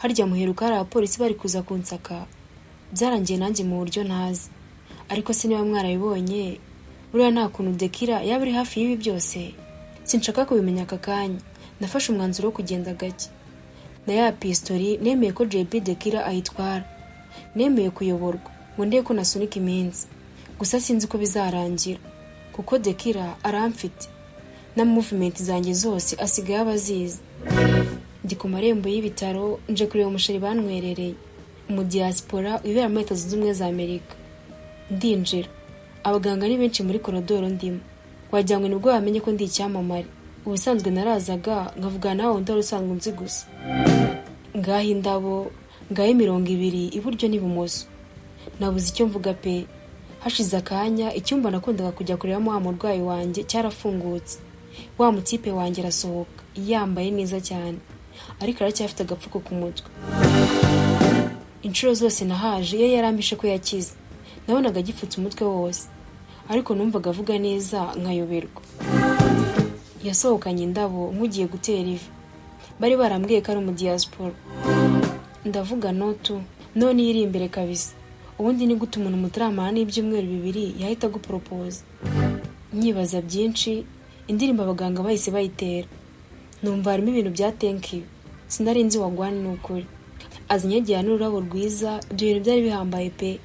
Harya muheruka hari abapolisi bari kuza kunsaka, byarangiye nanjye mu buryo ntazi. Ariko se niba mwarabibonye, buriya nta kuntu Dekira yaba ari hafi y'ibi byose? Sinshaka kubimenya aka kanya. Nafashe umwanzuro wo kugenda gake na ya pistori. Nemeye ko JB Dekira ayitwara, nemeye kuyoborwa ngo ndebe ko nasunika iminsi. Gusa sinzi uko bizarangira, kuko Dekira aramfite na movement zanjye zose asigaye aba azizi. Ndi ku marembo y'ibitaro, nje kureba umusheri bantwerereye, umudiyasipora wibera muri Leta Zunze Ubumwe za Amerika. Ndinjira, abaganga ni benshi muri korodoro ndimo, wagira ngo nibwo bamenye ko ndi icyamamare. Ubusanzwe narazaga nkavugana nawe wundi wari usanzwe unzi gusa. Ngaho indabo, ngaho imirongo ibiri iburyo n'ibumoso, nabuze icyo mvuga pe. Hashize akanya, icyumba nakundaga kujya kurebamo wa murwayi wanjye cyarafungutse, wa mutipe wanjye arasohoka yambaye neza cyane, ariko aracyafite agapfuko ku mutwe. Inshuro zose nahaje iyo yarampishe ko yakize, nabonaga agipfutse umutwe wose, ariko numvaga avuga neza nkayoberwa. Yasohokanye indabo nk'ugiye gutera ivi. Bari barambwiye ko ari umudiyasipora. Ndavuga notu none iyo iri imbere kabisa. Ubundi ni gute umuntu mutaramara n'ibyumweru 2 yahita aguporopoza? Nkibaza byinshi. Indirimbo abaganga bahise bayitera, numva harimo ibintu bya thank you. Sinari nzi wagwan. Ni ukuri azinyagira n'ururabo rwiza. Ibyo bintu byari bihambaye pe.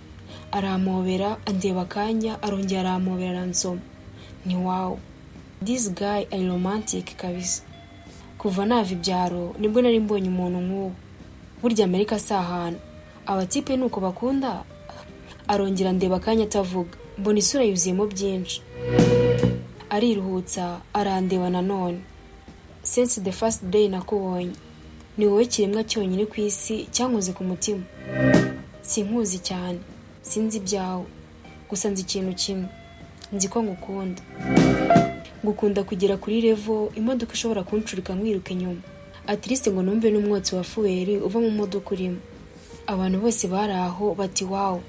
Arampobera, andeba akanya, arongera arampobera, aransoma. Ni wow, this guy ari romantic kabisa. Kuva nava ibyaro nibwo nari mbonye umuntu nk'uwo. Burya Amerika si ahantu, abatipe ni uko bakunda. Arongera ndeba akanya atavuga, mbona isura yuzuyemo byinshi. Ariruhutsa, arandeba nanone. "Since the first day nakubonye, ni wowe kiremwa cyonyine ku isi cyankoze ku mutima. Sinkuzi cyane, sinzi ibyawe, gusa nzi ikintu kimwe, nzi ko ngukunda. Ngukunda kugera kuri level imodoka ishobora kuncurika nkwiruka inyuma, at least ngo numve n'umwotsi wa fuel uva mu modoka urimo." Abantu bose bari aho bati: "Wow,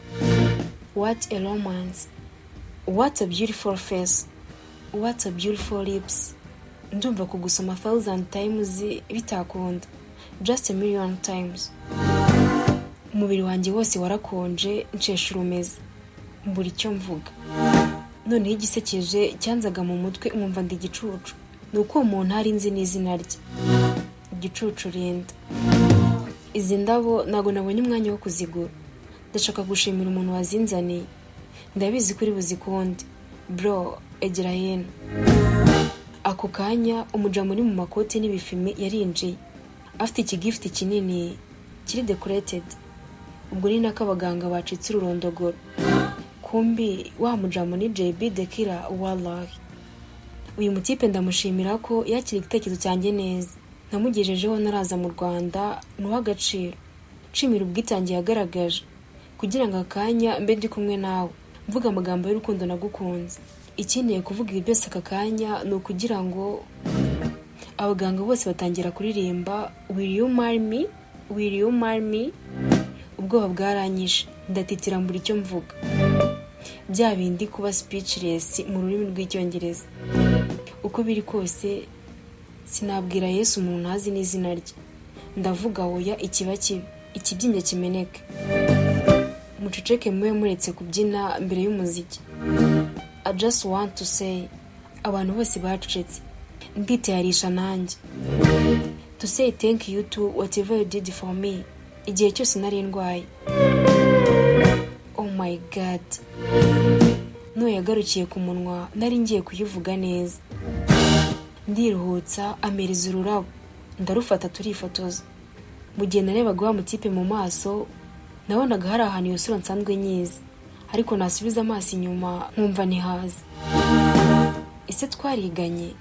what a romance, what a beautiful face, what a beautiful lips." Ndumva kugusoma thousand times bitakunda, just a million times. Umubiri wanjye wose warakonje, nshesha urumeza, mbura icyo mvuga. Noneho igisekeje cyanzaga mu mutwe nkumva ndi igicucu ni uko uwo muntu hari nzi n'izina rye. Igicucu rinda. "Izi ndabo ntabwo nabonye umwanya wo kuzigura. Ndashaka gushimira umuntu wazinzaniye. Ndabizi ko uri buzikunde. Bro, egera hino." Ako kanya umujama uri mu makoti n'ibifime yarinjiye afite ikigift kinini kiri decorated. Ubwo ni nako abaganga bacitse ururondogoro. Kumbi wa mujama ni JB Dekira. Wallahi, uyu mutipe ndamushimira ko yakira igitekerezo cyanjye neza namugejejeho naraza mu Rwanda. Ni uw'agaciro. Nshimira ubwitange yagaragaje kugira ngo akanya mbe ndi kumwe nawe mvuga amagambo y'urukundo nagukunze. Ikinteye kuvuga ibi byose aka kanya ni ukugira ngo abaganga bose batangira kuririmba "Will you marry me? Will you marry me?" Ubwoba bwaranyishe, ndatitira, mbura icyo mvuga, bya bindi kuba speechless mu rurimi rw'Icyongereza. Uko biri kose sinabwira yes umuntu ntazi n'izina rye. Ndavuga oya, ikiba kibi, ikibyimbye kimeneke. Muceceke, mube muretse kubyina mbere y'umuziki. I just want to say, abantu bose bacecetse, nditayarisha nanjye, to say thank you to whatever you did for me igihe cyose nari ndwaye. Oh my God, no yagarukiye ku munwa, nari ngiye kuyivuga neza. Ndiruhutsa, ampereza ururabo, ndarufata, turifotoza. Mu gihe narebaga wa mutipe mu maso, nabonaga hari ahantu iyo sura nsanzwe nyizi, ariko nasubiza amaso inyuma nkumva ntihazi. Ese twariganye?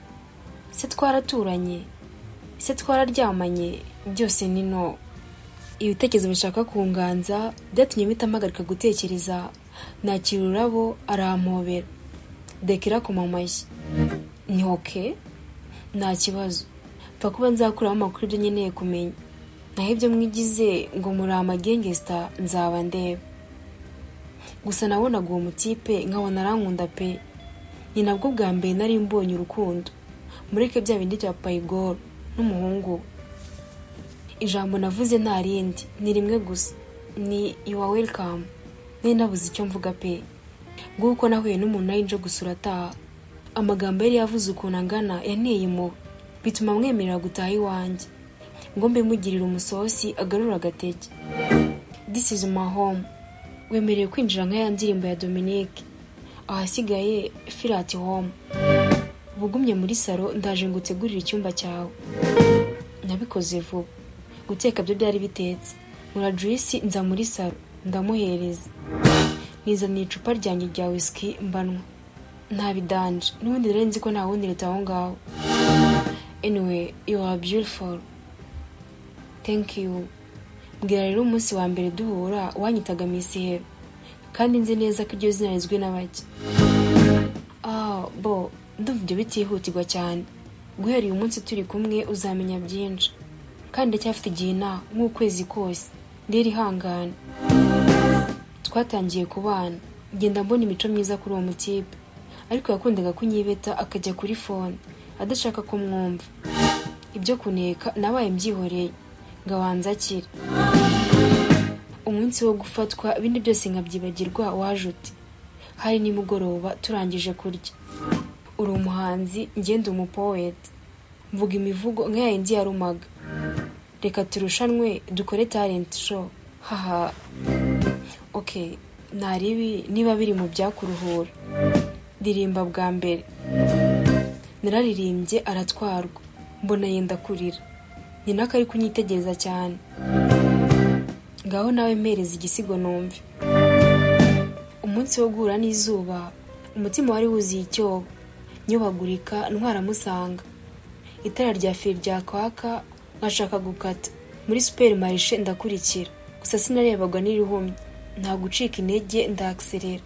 Ese twaraturanye? Ese twararyamanye? Byose ni no. Ibitekerezo bishaka kunganza byatumye mpita mpagarika gutekereza. Nakira ururabo, arampobera, Dekera ku amashyi. Ni okay, nta kibazo, pfa kuba nzakuramo amakuru ibyo nkeneye kumenya. Naho ibyo mwigize ngo muri amagangster, nzaba ndeba. Gusa nabonaga uwo mutipe nkabona arankunda pe. Ni nabwo bwa mbere nari mbonye urukundo, mureke bya bindi bya payigoro n'umuhungu we. Ijambo navuze nta rindi, ni rimwe gusa, ni "You are welcome." Nari nabuze icyo mvuga pe. Nguko nahuye n'umuntu nari nje gusura ataha. Amagambo yari yavuze ukuntu angana yanteye impuhwe, bituma mwemerera gutaha iwanjye ngo mbe mugirira umusosi agarura agatege. "This is my home, wemerewe kwinjira," nka ya ndirimbo ya Dominique. "Ahasigaye feel at home. Ubugumye muri salo, ndaje ngo utegurire icyumba cyawe." Nabikoze vuba, guteka byo byari bitetse, nkora juice, nza muri salo ndamuhereza, nizaniye icupa ryanjye rya whisky mbanywa. Nta bidanje, n'ubundi nari nzi ko nta wundi leta aho ngaho. "Anyway, you are beautiful." "Thank you." "Mbwira rero, umunsi wa mbere duhura wanyitaga Miss Hero, kandi nzi neza ko iryo zina rizwi na bake." "Ah bo, ndumva ibyo bitihutirwa cyane. Guhera uyu munsi turi kumwe uzamenya byinshi, kandi ndacyafite igihe inaha nk'ukwezi kose, rero ihangane." Twatangiye kubana, ngenda mbona imico myiza kuri uwo mutipe, ariko yakundaga kunyibeta akajya kuri phone adashaka ko mwumva. Ibyo kuneka nabaye mbyihoreye ngo abanze akire. Umunsi wo gufatwa ibindi byose nkabyibagirwa waje ute? Hari nimugoroba turangije kurya. Uri umuhanzi, ngenda umupoet, mvuga imivugo nka yindi ya Rumaga. Reka turushanwe dukore talent show. Haha, ok, ntaribi niba biri mu byakuruhura. Ndirimba bwa mbere. Nararirimbye aratwarwa, mbona yenda kurira, ni nako ari kunyitegereza cyane. "Ngaho nawe mpereza igisigo numve." Umunsi wo guhura n'izuba, umutima wari wuzuye icyobo, nyubagurika ntwaramusanga, itara rya feri ryakwaka nkashaka gukata muri supermarché, ndakurikira gusa sinarebaga n'irihumye. Nta gucika intege, ndakiserera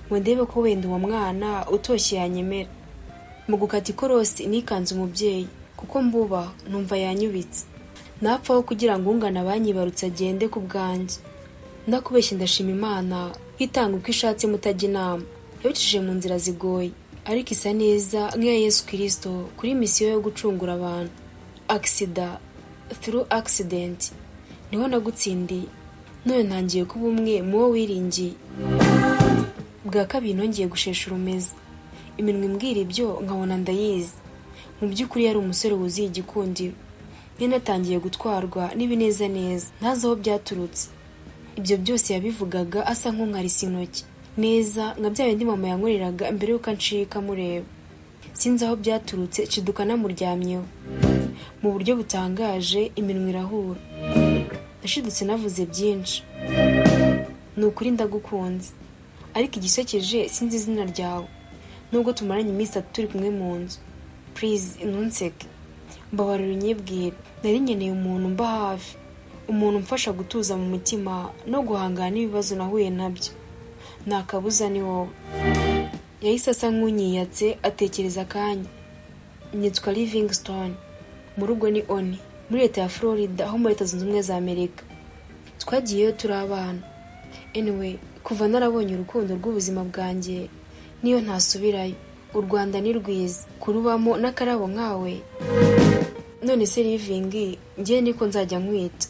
ngo ndebe ko wenda uwo mwana utoshye yanyemera. Mu gukata ikorosi nikanze umubyeyi, kuko mbuba numva yanyubitse, napfaho kugira ngo ungana abanyibarutse agende ku bwanjye. Ndakubeshya, ndashima Imana itanga uko ishatse mutajya inama, yabicishije mu nzira zigoye ariko isa neza nk'iya Yesu Kirisito kuri misiyo yo gucungura abantu. Accident through accident niho nagutsindiye, none ntangiye kuba umwe mu wo wiringiye. Bwa kabiri nongeye gushesha urumeza, iminwa imbwira ibyo nkabona ndayizi. Mu by'ukuri yari umusore wuzuye igikundiro. Niyo natangiye gutwarwa n'ibinezaneza ntazi aho byaturutse. Ibyo byose yabivugaga asa nk'unkarisa intoki neza, nka bya bindi mama yankoreraga mbere y'uko ancika mureba. Sinzi aho byaturutse, nshiduka namuryamyeho. Mu buryo butangaje iminwa irahura. Nashidutse navuze byinshi. "Ni ukuri ndagukunze, ariko igisekeje sinzi izina ryawe nubwo tumaranye iminsi 3 turi kumwe mu nzu. Please ntunseke, mbabarira unyibwire. Nari nkeneye umuntu mba hafi, umuntu umfasha gutuza mu mutima no guhangana n'ibibazo nahuye nabyo. Nta kabuza ni wowe." Yahise asa nk'unyiyatse, atekereza akanya. "Nitwa Livingstone, mu rugo ni Oni, muri leta ya Florida ho muri Leta Zunze Ubumwe za Amerika. Twagiyeyo turi abana. Anyway, kuva narabonye urukundo rw'ubuzima bwanjye, niyo ntasubirayo. U Rwanda ni rwiza kurubamo n'akarabo nkawe." "None se Living, njye niko nzajya nkwita,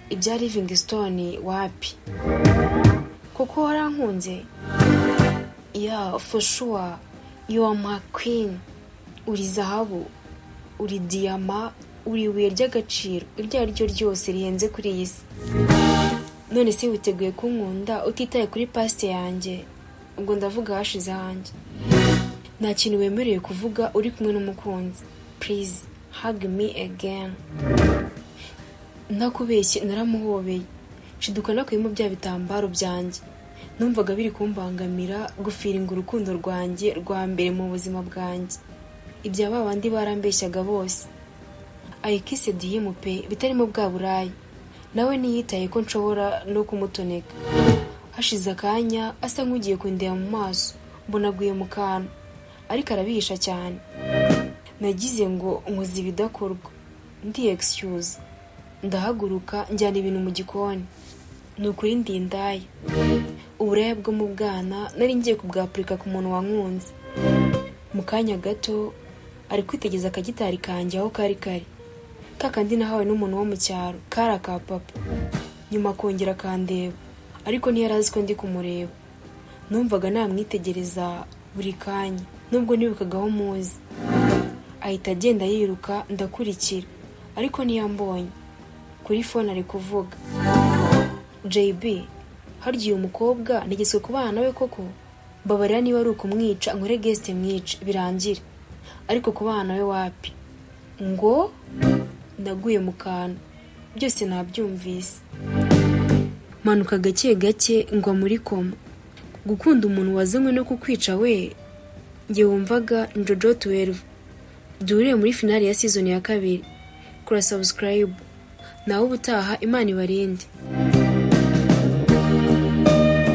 ibya Livingstone wapi? Kuko warankunze?" "Yeah, for sure, you are my queen. Uri zahabu, uri diyama, uri ibuye ry'agaciro iryo ari ryo ryose rihenze kuri iyi si." "None se witeguye kunkunda utitaye kuri past yanjye?" Ubwo ndavuga hashize hanjye. "Nta kintu wemerewe kuvuga uri kumwe n'umukunzi. Please hug me again." Ntakubeshye naramuhobeye, nshiduka nakuyemo bya bitambaro byanjye. Numvaga biri kumbangamira gufeelinga urukundo rwanjye rwa mbere mu buzima bwanjye. Ibya ba bandi barambeshyaga bose. I kissed him pe, bitarimo bwa buraya. Nawe ntiyitaye ko nshobora no kumutoneka. Hashize akanya asa nk'ugiye kundeba mu maso, mbona aguye mu kantu, ariko arabihisha cyane. Nagize ngo nkoze ibidakorwa, ndi excuse, ndahaguruka njyana ibintu mu gikoni. Ni ukuri ndi indaya. Uburaya bwo mu bwana nari ngiye kubwapurika ku muntu wankunze. Mu kanya gato ari kwitegereza akagitari kanjye aho kari kari. Kakandi nahawe n'umuntu wo mu cyaro, kari aka papa. Nyuma akongera akandeba, ariko ntiyari azi ko ndi kumureba. Numvaga namwitegereza buri kanya, nubwo nibukaga aho muzi. Ahita agenda yiruka, ndakurikira, ariko ntiyambonye. Kuri phone ari kuvuga: "JB, harya uyu mukobwa ntegetswe kubana nawe koko? Mbabarira, niba ari ukumwica nkore geste mwice birangire, ariko kubana nawe wapi." Ngo naguye mu kantu, byose nabyumvise. Manuka gake gake ngwa muri koma. Gukunda umuntu wazanywe no kukwica we! Njye wumvaga Jojo 12. Duhuriye muri finale ya season ya kabiri. Kora subscribe. Nawe ubutaha, Imana ibarinde.